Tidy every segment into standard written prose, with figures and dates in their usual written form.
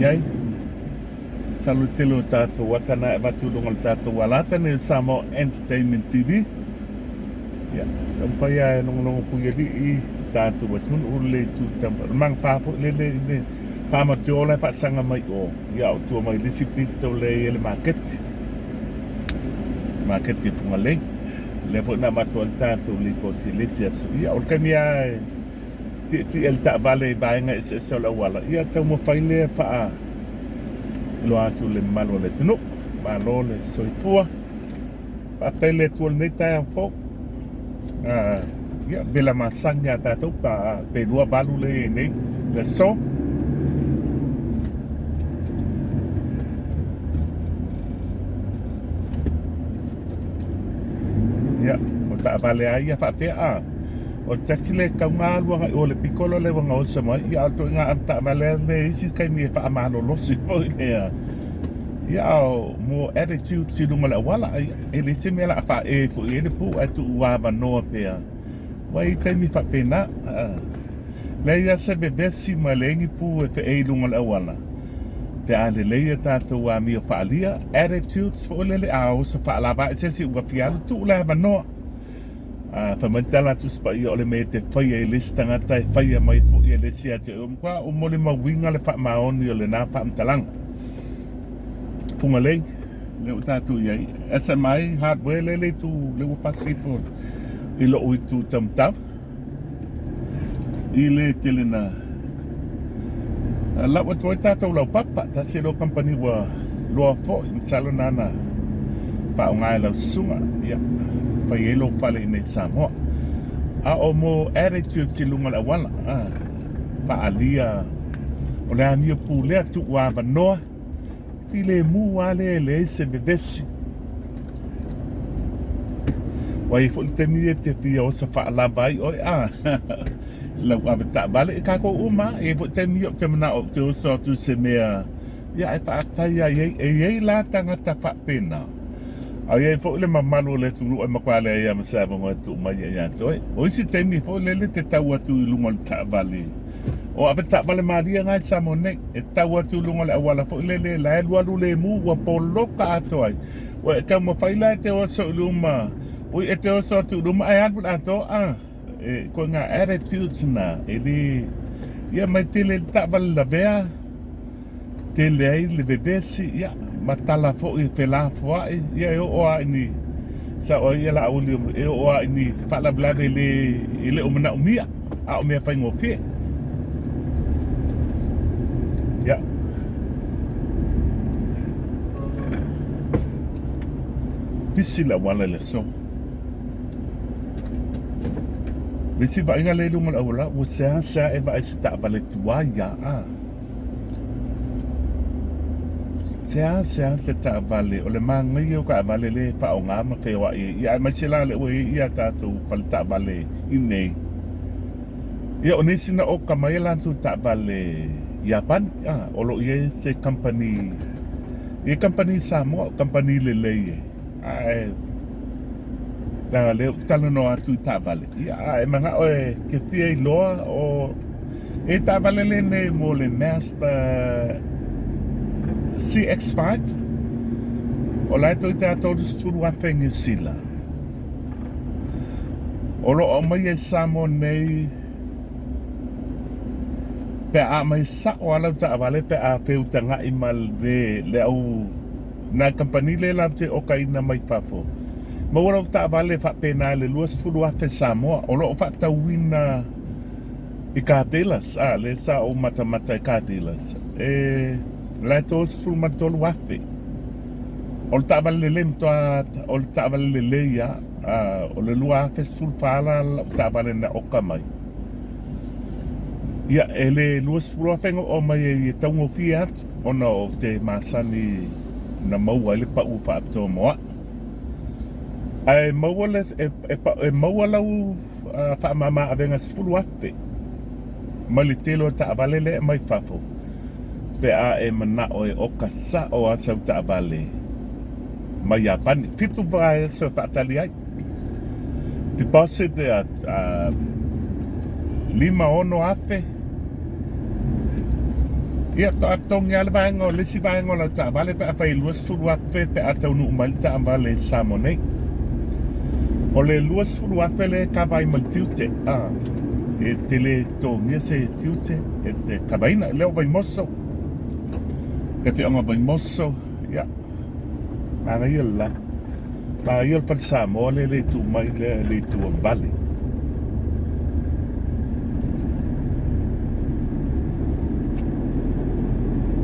i ai. Masalo le tele o tatou ata na e avatu i luga o le tatou alata nei o Samoa Entertainment TV. Ia, taumafai lava e logologo puialii tatou atunuu le itu taumafai. O le magafā foi lele i le faamatiola e faasaga mai o, ia o tua mai le isi pito lea i ai le maketi. Maketi o Fugalei. Lea foi na avatu ai le tatou lipoti i le isi aso. Ia, o le taimi lava e tietie le taavale i vaega eseese o le auala, ia taumafai lea e faailoa atu i le mamalu o le atunuu. Malo le soifua. Faafetai i le Atua i lenei taeao fou. Ia, vela masani a tatou pa pe 28 lea i ai nei le aso. Ia, o taavale a ia faapea a. O le taxi le tau na alu agai o le pikola le ua gaosa mai. Ia, a o le ituaiga avetaavale a lea i isi taimi e faamalolosi foi lea. Ia, a o mo attitudes i luga o le auala, e leai se mea o le a faaee foi i ai le pu ae tuu avanoa pea. Ua i ai taimi faapena. Leai lava se vevesi ma leai ni pu e feei i luga o le auala pe a lelei a tatou amio faaalia, attitudes foi lele, a oso faalava ae se isi ua fia alu, tuu le avanoa. Fai mai le tala a Tusi Paia o le mea e te faia i le isi tagata e faia mai foi e le isi ia te oe. Ua matua ou molimauina le faamaoni o lena faamatalaga. Fugalei, lea ua tatou i ai. SMI Hardware lea le itu, lea ua pasi ifo i lou itu taumatau. I le tele na lau atu ai tatou laupapa, tasi loa kamupani ua loa foi, masalo na na faaaoga e lau susuga, ia, fai ai lou fale i inei i Samoa. A o mo attitudes i luga o le auala, faaalia o le amio pulea tuu avanoa, Filemu lava lea e leai se vevesi. Ua i ai foi le taimi e te fia oso faalava ai oe a lau avetaavale. E tatou uma lava, e i ai foi taimi ou te manao ou te oso atu i se mea, ia ae faafetai lava i ai. E i ai la tagata faapena, a i ai foi le mamalu o le atunuu e matua leai lava ma se avanoa e tuu mai ai ia te oe. O isi taimi foi lele e te tau atu i luga o le taavale, O avetaavale malie na i Samoa nei, e tau atu i luga o le auala foi lele, la e alualu lemu ua poloka atoa ai. Ua e taumafai la e te oso i luma, ui e te oso atu i luma ae alu i le atoa, a, e ituaiga attitudes na, e le, ia mai tele i le taavale lavea, tele ai le vevesi, ia, ma tala foi e felafoai, ia e oo lava i ni, sao ai Laauli, e oo lava i ni faalavelave e le, e le o manaomia, a o mea faigofie. Ia. Pisi le auala i le aso. Le isi vaaiga lea i luga o le auala, ua seasea e vaai se taavale tuai lava. A. Seasea se taavale, o le manaia o taavale lea e faaaoga ma feoai ai, ia aemaise la lea ua i ai a tatou fale taavale i inei. Ia o nisi na oka mai a latou taavale Iapani, a, o lo o i ai se kamupani, e kamupani Samoa, o kamupani lelei e. Ae leaga lea ou te talanoa atu i taavale, ia a e manao e te fia iloa o e taavale lenei mo le Mazda CX-5 o la e toeitiiti lava 30,000 Niu Sila. O lo o aumaia i Samoa nei pe a aumai sao lava lau taavale pe a feutagai ma le au Nā kamupani lea latou te okaina mai fafo. Maua lau taavale faapena i le 20,000 Samoa. O lo o faatauina i car dealers, a, lea sa ou matamata i car dealers, e la e 33,000. O le taavale lelei matua, o le taavale lelei lava, a, o le 2014 la lau taavale na oka mai. Ia, e le 20,000 na oo mai ai e taugofie atu. Ona ou te masani na maua ai le pau faapitoa mo au. Ae maua le, e, e, e maua lau faamama avega 10,000 mai le tele o taavale lea e aumai fafo pe a e manao e oka sao lava sau taavale mai Iapani. 7 vaiaso e faatali ai. Deposit e 5 6 afe. Ia, faatoa totogi lava le vaega o le isi vaega o lau taavale pe afai e $20,000 pe a taunuu mai le taavale i Samoa nei. O le $20,000 lea e kava ai ma le tiute, a, e te le totogia se tiute e te kavaina. Lea o Vaimoso, le afioaga o Vaimoso, ia, manaia le la. Manaia le fale Samoa lea e le itu mai lea i le itu o Vale.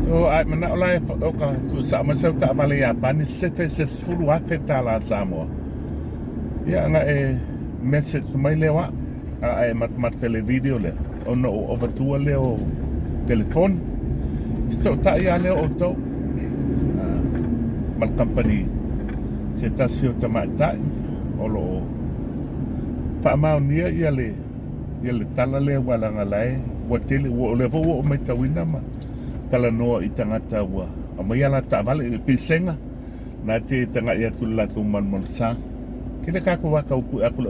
So, a e manao la e o ka tuusao mai sau taavale Iapani sefe se $10,000 Samoa. Ia, ona e message mai lea o au, a e matamata i le video lea, ona ou avatua lea o telefoni. Fesootai lava lea o outou ma le kamupani se tasi o tamaitai o lo o faamaonia ia le ia le tala lea aua leaga la e ua tele ua o lea foi ua ou matauina ma talanoa i tagata ua aumai a latou taavale i le pesega na te tagai atu i le latou malumalusa. Tele tatou ata ua pue atu i le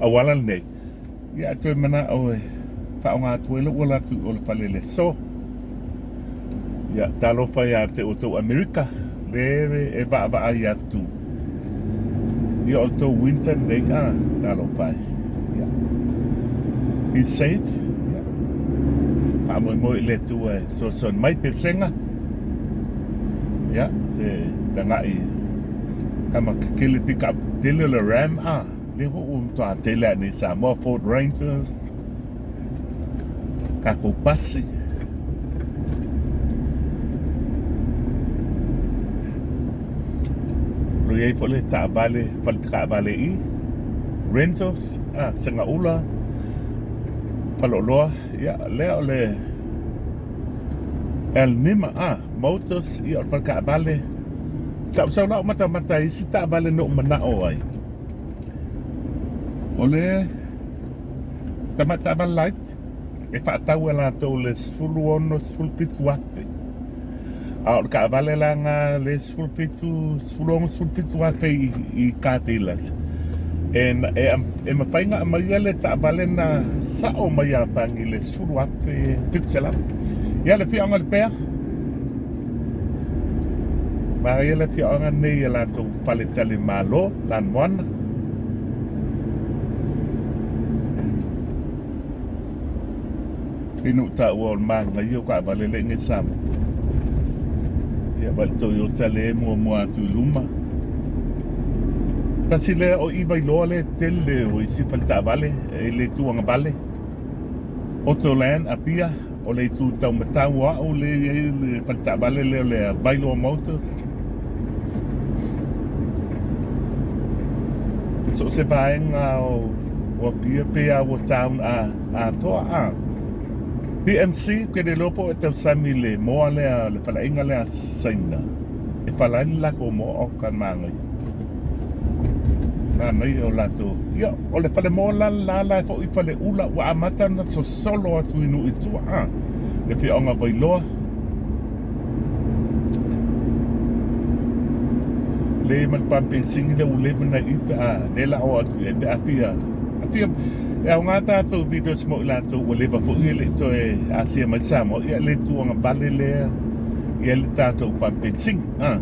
auala lenei. Ia, a toe manao e faaaoga atu ai lou ola atu i o le fale i le aso. Ia, talofa ia te outou Amerika, le e vaavaai atu. Ia, o le tou winter lenei, a, talofa e. Ia, be safe. Ia, faamoemoe i le Atua e fesoasoani mai pesega. Ia, se tagai tama tetele pickup tele o le Ram, a. Lea foi ua matua tele lava nei Samoa, Ford Rangers, tatou pasi. O lo i ai foi le taavale, fale taavale i rentals, ah, Segaula, Faleoloa, ia, lea o le Elnima, ah, Motors, ia, o le fale taavale. Sa ou sau la ou matamata i isi taavale na ou manao ai. O le tamai taavale laiti e faatau e latou i le 16, 17 afe. A o le taavale la na le 17, 16, 17 afe i car dealers, e, e, e mafai ona aumaia le taavale na sao mai Iapani i le 10 afe 700. Ia le afioaga o Lepea. Manaia le afioaga lenei i a latou faletalimalo, Lanumoana. Pei na ou taua o le manaia o taavale lea i inei i Samoa. Ia ma le Toyota lea e muamua atu i luma. Tasi lea o i Vailoa lea e tele o isi faletaavale i le itu agavale. Autoland Apia, o le itu taumatau o au lea e i ai le faletaavale lea o le Vailoa Motors. So o se vaega o Apia pei lava ua town atoa a. PMC, ou te le iloa po o e tausami i le moa lea, le faleaiga lea a Saina e fala ai le latou moa, oka manaia. Manaia o latou. Ia, o le falemoa la la la e foi i Faleula ua amata ona sosolo atu i nuu i tua, a, le afioaga o Vailoa. Le ma le pampensini lea ua leva ona i pe a le la o atu i ai pe a fia a fia e aoga tatou videos mo i latou ua leva foi e le i toe asia mai Samoa ia le tuagavale lea ia le tatou pampensini a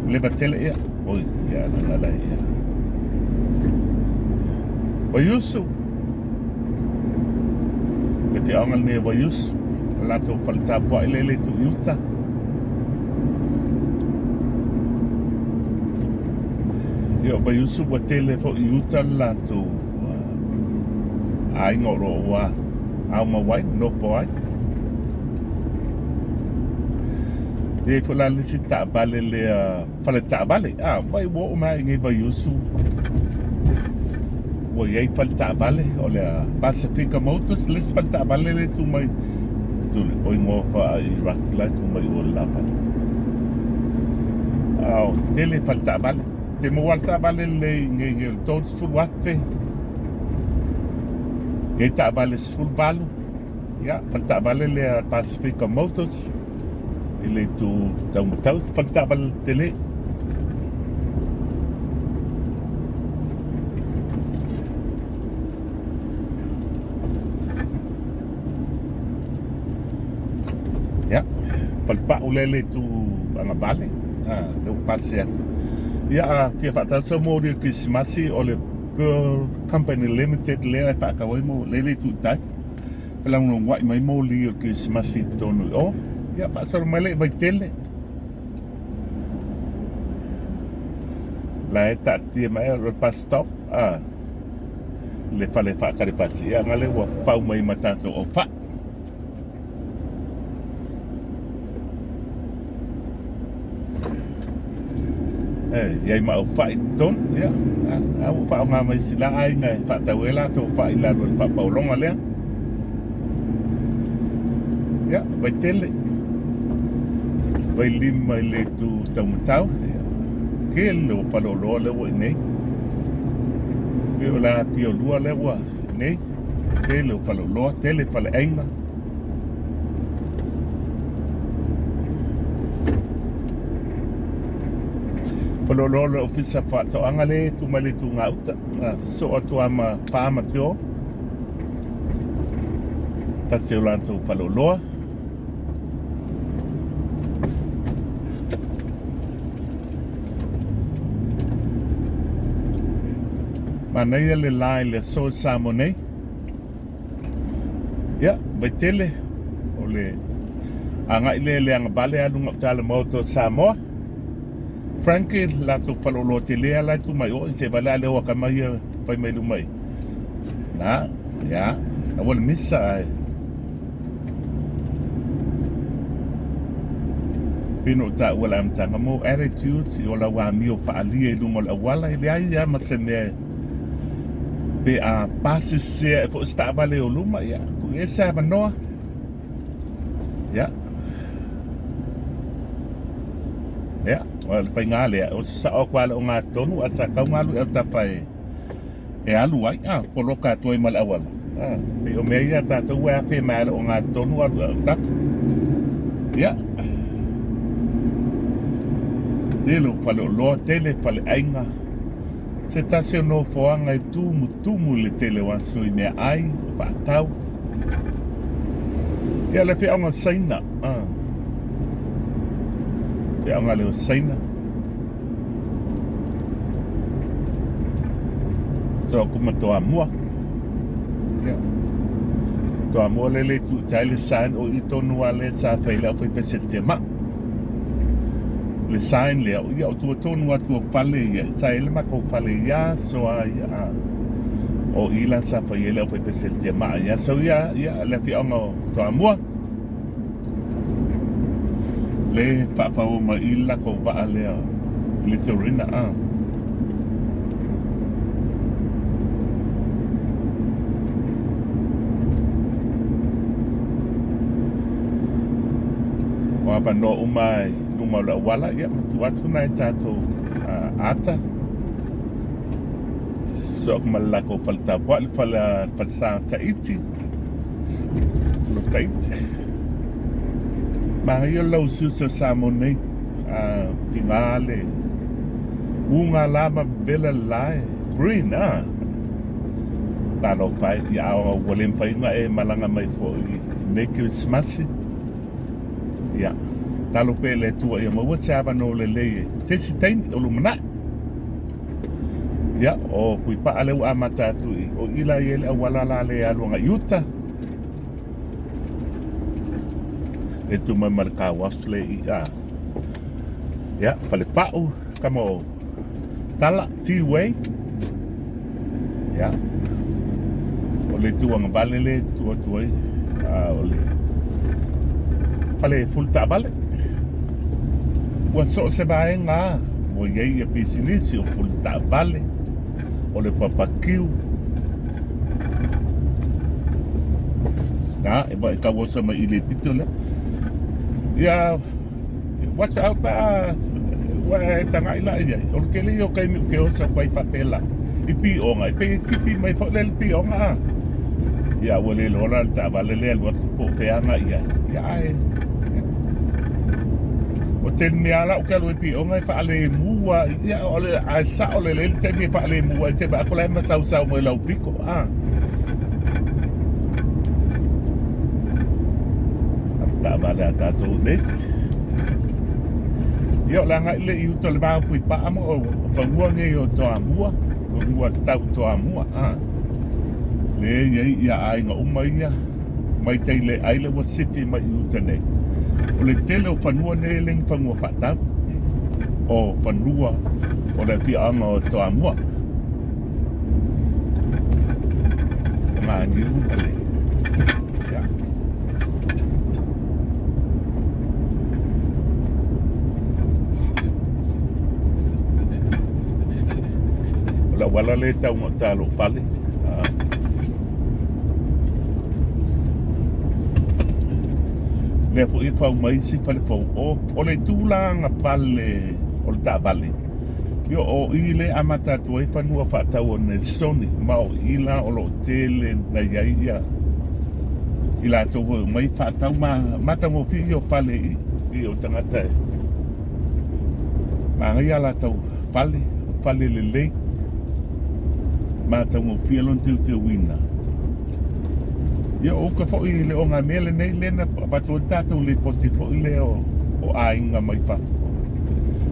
leva tele ia oi ia la la ia Waiusu Le afioaga lenei o Waiusu, o le latou fale tapuai lea i le itu i uta. Ia o Vaiusu ua tele foi i uta le latou aiga o lo o ua aumau ai, nofo ai. E i ai foi la le isi taavale lea fale taavale. A, vai ua oo mai i nei Vaiusu ua i ai fale taavale o le Pasifika Motors le isi fale taavale lea e tu mai tule o igoa faa Iraq la e tu mai o le la fale. A o tele fale taavale. Te maua le taavale lelei nei nei o le 30,000. E i ai taavale 18. Ia, fale taavale lea Pasifika Motors i le itu taumatau, se fale taavale tele. Ia, falepau lea le itu agavale, a, lea ua pasi atu. Ia, a fia faatau sau moli o le Kerisimasi, o le Pearl Company Limited lea e faatau ai mo lea le itu i tai. Felagolagomai mai moli o le Kerisimasi i totonu i o. Ia, faasolo mai lea i Vaitele. La e taatia mai o le bus stop, a, le fale faatali pasi, ia, na lea ua fau mai ma tatou aufai. E i ai ma aufai i totonu, ia, a ua faaaoga mai isi la aiga e faatau ai latou fai i lalo o le faapaologa lea. Ia, Vaitele, Vailima i le itu taumatau, ia, tele o faleoloa lea ua i inei. Pei o le Apiolua lea ua i inei. Tele o faleoloa, tele faleaiga. Faleoloa o le Ofisa Faatoaga lea e tu mai le itu gauta. Sosoo atu lava ma Farm Tio. Tasi o latou faleoloa. Manaia le la i le aso i Samoa nei. Ia, Vaitele, o le agai lea i le agavale alu gauta le Maota o Samoa. Frankie, le latou faleoloa tele lava la e tu mai o, se vaai la lea ua tama ia fai mai luma i. Na, ia, aua le misa ae. Pei ona ou taua i le amataga, mo attitudes, o lau amio faaalia i luga o le auala, e leai lava ma se mea pe a pasese ae foi se taavale o luma, ia, tuu i ai se avanoa. Ia. Ia, o le faiga lea, o se sao atu lava i le ogatotonu, ae sa tatau ona alu i autafa e e alu ai, a, poloka atu ai ma le auala. A, pei o mea ia a tatou e afe mai lava i le ogatotonu alu i autafa. Ia, tele o faleoloa, tele faleaiga, se tasi o nofoaga e tumutumu i le tele o aso i meaai, o faatau. Ia, le afioaga o Saina, a, afioaga lea o Saina. So aku ma Toamua. Ia. Toamua le le tu tai le sign o i tonu a le sa fai le au fai pese te ma. Le sign le au ia o tua tonu atu o fale ia. Sa ele ma kou fale ia so a ia. O i la sa fai ele au fai pese te ma ia. So ia ia le afioaga o Toamua. Le faafaua mai i le latou vaa lea Litorina a. O avanoa uma i luga o le auala, ia ma tuu atu nai tatou ata. Sosoo atu ma le latou fale tapuai, le falesa Tahiti. Lo Tahiti. Manaia le lausiusi o Samoa nei. A tiga le uga la ma vela le la e green a. Talofa e, ia a ua le mafai ona e malaga mai foi i lenei Kerisimasi. Ia, talo pea i le Atua ia maua se avanoa lelei e se isi taimi o lumanai. Ia, o Puipaa lea ua amata atu i, o i la i ai le auala la lea e alu agai i uta. E tu mai ma le car wash le i a. Ia, Falepau, tama o Tala, T-Way. Ia, o le itu agavale lea e tu atu ai, a, o le fale fulu taavale. Ua so o se vaega lava ua i ai ia pisinisi o fulu taavale, o le papakiu. A, e vaai tau oso mai i le pito lea. Ia, watch out pe a ua e tagai la i ai. O le tele ia o taimi ou te oso atu ai faapela i pioga, e pei e tipi mai foi lea i le pioga a. Ia ua le iloa la le taavale lea e alu atu po o fea agai i ai. Ia ae o tele mea la ou te alu ai i pioga e faalemu lava ia o le ae sao lelei le taimi e faalemu ai te vaai atu la e matausau mai lau pito a. Taavale a tatou nei. Ia o le agai lea i uta o le Vaopuipaa ma o fanua nei o Toamua, fanua tau Toamua. A. Lea e i ai ia aiga uma ia mai tai le ai le ua sifi mai i uta nei. O le tele o fanua nei e le ni fanua faatau. O fanua o le afioaga o Toamua. O Nganiu ma le ia. O le auala lea e tau gauta i lou fale. Lea foi e fau mai isi fale fou. O le tulaga pale o le taavale, Ia o i lea e amata atu ai fanua faatau o Nelsoni, ma o i la o lo o tele na i ai ia i latou foi e omai faatau ma matagofie ia o fale i i o tagata e manaia a latou fale, o fale lelei, matagofie lona teuteuina. Ia o uka foi i le ogamea lenei lea na avatu ai le tatou lipoti foi lea o aiga mai fafo.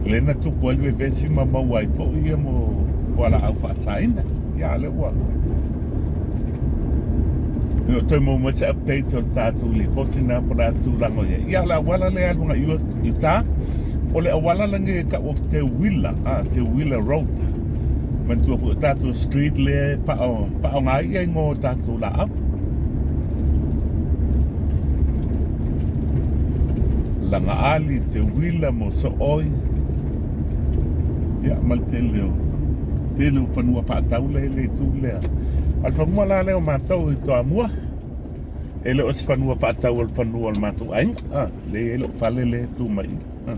Lea na tupu ai le vevesi ma maua ai foi ia mo fualaau faasaina. Ia a lea ua Ia toe maua mai se update o le tatou lipoti na po o le a tulaga o i ai. Ia o le auala lea e alu agai i uta, o le auala lenei e tau o Teuila, Teuila Road. Manatua foi o tatou street lea e faaaoga ai ia igoa o tatou laau. Lagaali, Teuila, Mosooi, ia ma le tele o tele o fanua faatau lea i le itu lea. A o le fanua la lea o matou i Toamua, e le o se fanua faatau o le fanua o le matou aiga. Ah, lea e i ai lou fale lea e tu mai i. Ah.